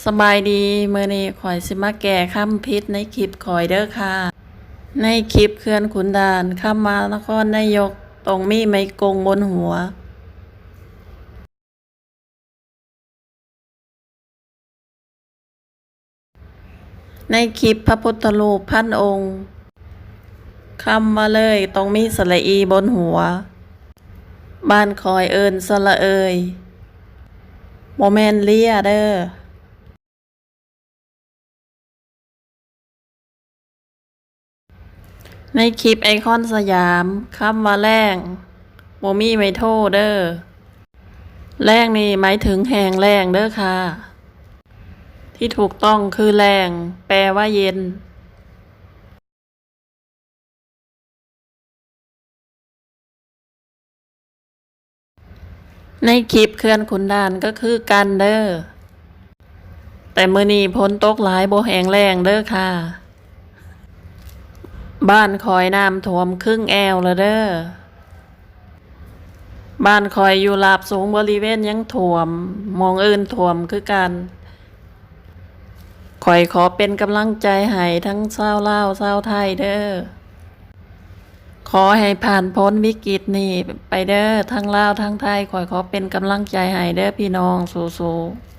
ສະບາຍດີ, ມື້ນີ້ຂ້ອຍຊິມາແກ້ຄຳຜິດໃນຄລິບຂ້ອຍເດີຄ່ະ. ໃນຄລິບເຂື່ອນຂຸນດ່ານ, ຄຳວ່ານະຄອນນາຍົກ ຕ້ອງມີໄມ້ກົງບົນຫົວ. ໃນຄລິບພະພຸດທະຮູບພັນອົງ, ຄຳວ່າເລີຍ ຕ້ອງມີສະຫຼະອີບົນຫົວ. ບ້ານຂ້ອຍເອີ້ນສະຫຼະເອີຍ, ບໍ່ແມ່ນເລຍເດີ. ໃນຄລິບໄອຄອນສະຫຍາມ, ຄຳວ່າແລ້ງ ບໍ່ມີໄມ້ໂທເດີ. ແລ້ງນີ້ໝາຍເຖິງແຫ້ງແລ້ງເດີຄ່ະ. ທີ່ຖືກຕ້ອງຄືແລ້ງ ແປວ່າເຢັນ. ໃນຄລິບເຂື່ອນຂຸນດ່ານກໍຄືກັນເດີ, ແຕ່ມື້ນີ້ຝົນຕົກຫຼາຍ ບໍ່ແຫ້ງແລ້ງເດີຄ່ະ. ບ້ານຂ້ອຍນ້ຳຖ້ວມຄຶ່ງແອວແລ້ວເດີ. ບ້ານຂ້ອຍຢູ່ລາບສູງບໍລິເວນຍັງຖ້ວມ, ໝ່ອງອື່ນຖ້ວມຄືກັນ. ຂ້ອຍຂໍເປັນກຳລັງໃຈໃຫ້ທັງຊາວລາວຊາວໄທເດີ. ຂໍໃຫ້ຜ່ານພົ້ນວິກິດນີ້ໄປເດີ, ທັງລາວທັງໄທ. ຂ້ອຍຂໍເປັນກຳລັງໃຈໃຫ້ເດີພີ່ນ້ອງ, ສູ້ໆ.